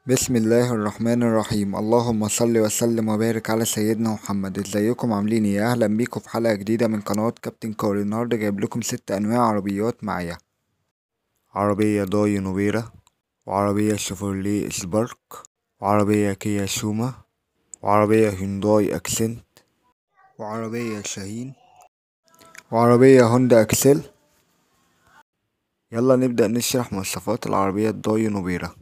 بسم الله الرحمن الرحيم. اللهم صل وسلم وبارك على سيدنا محمد. ازيكم عاملين ايه؟ اهلا بيكم في حلقة جديدة من قناة كابتن كار. النهارده جايب لكم 6 انواع عربيات معايا: عربية داي نوبيرا، وعربية شيفروليه سبارك، وعربية كيا سوما، وعربية هيونداي اكسنت، وعربية شاهين، وعربية هوندا اكسل. يلا نبدأ نشرح مواصفات العربية داي نوبيرا.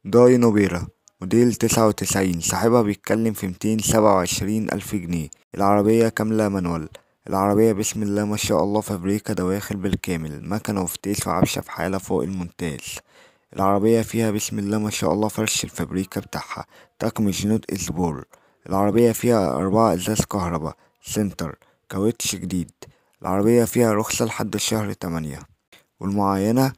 داي نوبيرا موديل 99، صاحبها بيتكلم في 227 ألف جنيه. العربية كاملة manual. العربية بسم الله ما شاء الله فابريكا دواخل بالكامل، مكنة وفتيس وعفشة في حالة فوق الممتاز. العربية فيها بسم الله ما شاء الله فرش الفابريكا بتاعها، طقم جنود اسبور. العربية فيها 4 ازاز كهرباء center، كاوتش جديد. العربية فيها رخصة لحد شهر 8، والمعاينة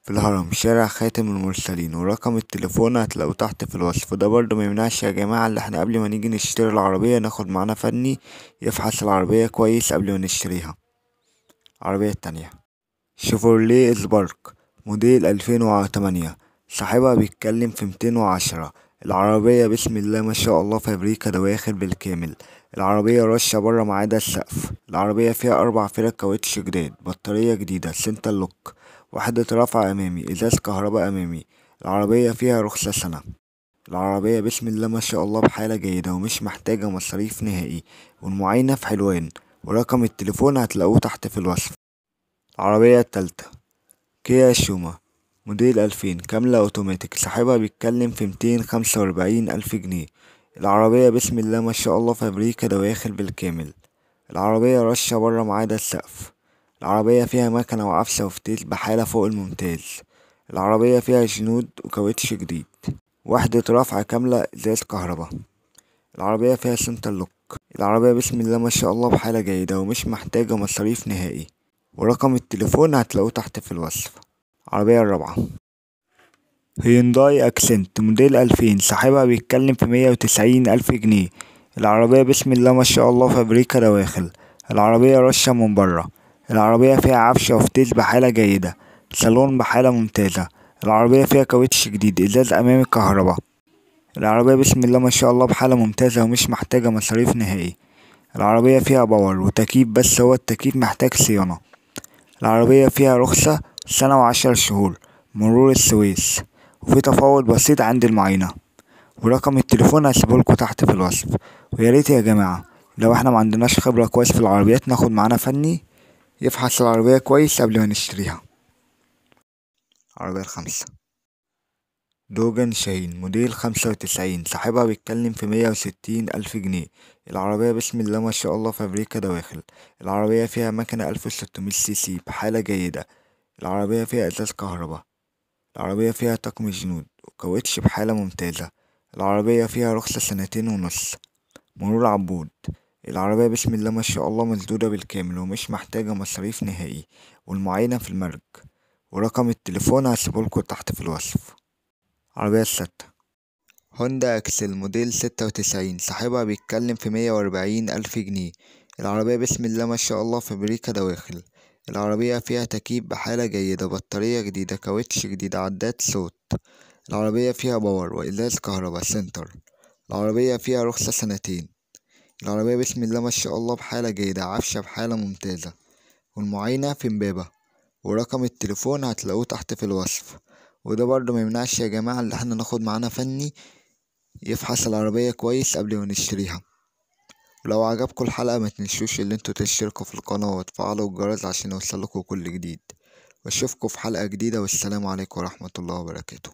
في الهرم شارع خاتم المرسلين، ورقم التليفون هتلاقوه تحت في الوصف. ده برضو ما يمنعش يا جماعة اللي احنا قبل ما نيجي نشتري العربية ناخد معانا فني يفحص العربية كويس قبل ما نشتريها. العربية التانية شيفروليه سبارك موديل 2008، صاحبها بيتكلم في 210. العربية بسم الله ما شاء الله فابريكا دواخل بالكامل. العربية رشة برا ما عدا السقف. العربية فيها 4 فرق كاوتش جداد، بطارية جديدة، center lock، وحدة رفع أمامي، إزاز كهرباء أمامي. العربية فيها رخصة سنة. العربية بسم الله ما شاء الله بحالة جيدة ومش محتاجة مصاريف نهائي، والمعاينة في حلوان، ورقم التليفون هتلاقوه تحت في الوصف. العربية التالتة كيا شوما موديل 2000 كاملة اوتوماتيك، صاحبها بيتكلم في 245 ألف جنيه. العربية بسم الله ما شاء الله فابريكا دواخل بالكامل. العربية رشة برا ما عدا السقف. العربية فيها مكنة وعفشة وفتيس بحالة فوق الممتاز. العربية فيها جنود وكاوتش جديد، وحدة رفع كاملة، ازاز كهرباء. العربية فيها center lock. العربية بسم الله ما شاء الله بحالة جيدة ومش محتاجة مصاريف نهائي، ورقم التليفون هتلاقوه تحت في الوصف. العربية الرابعة هيونداي اكسنت موديل 2000، صاحبها بيتكلم في 190 ألف جنيه. العربية بسم الله ما شاء الله فابريكا دواخل. العربية رشة من برا. العربية فيها عفشة وفتيس بحالة جيدة، صالون بحالة ممتازة. العربية فيها كاوتش جديد، ازاز امامي كهرباء. العربية بسم الله ما شاء الله بحالة ممتازة ومش محتاجة مصاريف نهائي. العربية فيها power وتكييف، بس هو التكييف محتاج صيانة. العربية فيها رخصة سنة و10 شهور، مرور السويس، وفي تفاوض بسيط عند المعاينة، ورقم التليفون هسيبهولكوا تحت في الوصف. وياريت يا جماعة لو احنا ما عندناش خبرة كويس في العربيات ناخد معانا فني يفحص العربية كويس قبل ما نشتريها. العربية الخامسة دوجان شاهين موديل 95، صاحبها بيتكلم في 160 ألف جنيه. العربية بسم الله ما شاء الله فابريكا دواخل. العربية فيها مكنة 1600 سي سي بحالة جيدة. العربية فيها ازاز كهرباء. العربية فيها طقم جنود وكاوتش بحالة ممتازة. العربية فيها رخصة 2.5 سنين، مرور عبود. العربية بسم الله ما شاء الله مسدودة بالكامل ومش محتاجة مصاريف نهائي، والمعاينة في المرج، ورقم التليفون هسيبهولكوا تحت في الوصف. العربية الستة هوندا اكسل موديل 96، صاحبها بيتكلم في 140 ألف جنيه. العربية بسم الله ما شاء الله فابريكا دواخل. العربية فيها تكييف بحالة جيدة، بطارية جديدة، كاوتش جديد، عداد صوت. العربية فيها power وإزاز كهرباء center. العربية فيها رخصة 2 سنين. العربية بسم الله ما شاء الله بحالة جيدة، عفشة بحالة ممتازة، والمعاينة في امبابة، ورقم التليفون هتلاقوه تحت في الوصف. وده برضو ما يمنعش يا جماعة اللي احنا ناخد معانا فني يفحص العربية كويس قبل ما نشتريها. ولو عجبكم الحلقة ما تنسوش اللي انتوا تشتركوا في القناة وتفعلوا الجرس عشان يوصلكوا كل جديد. واشوفكم في حلقة جديدة، والسلام عليكم ورحمة الله وبركاته.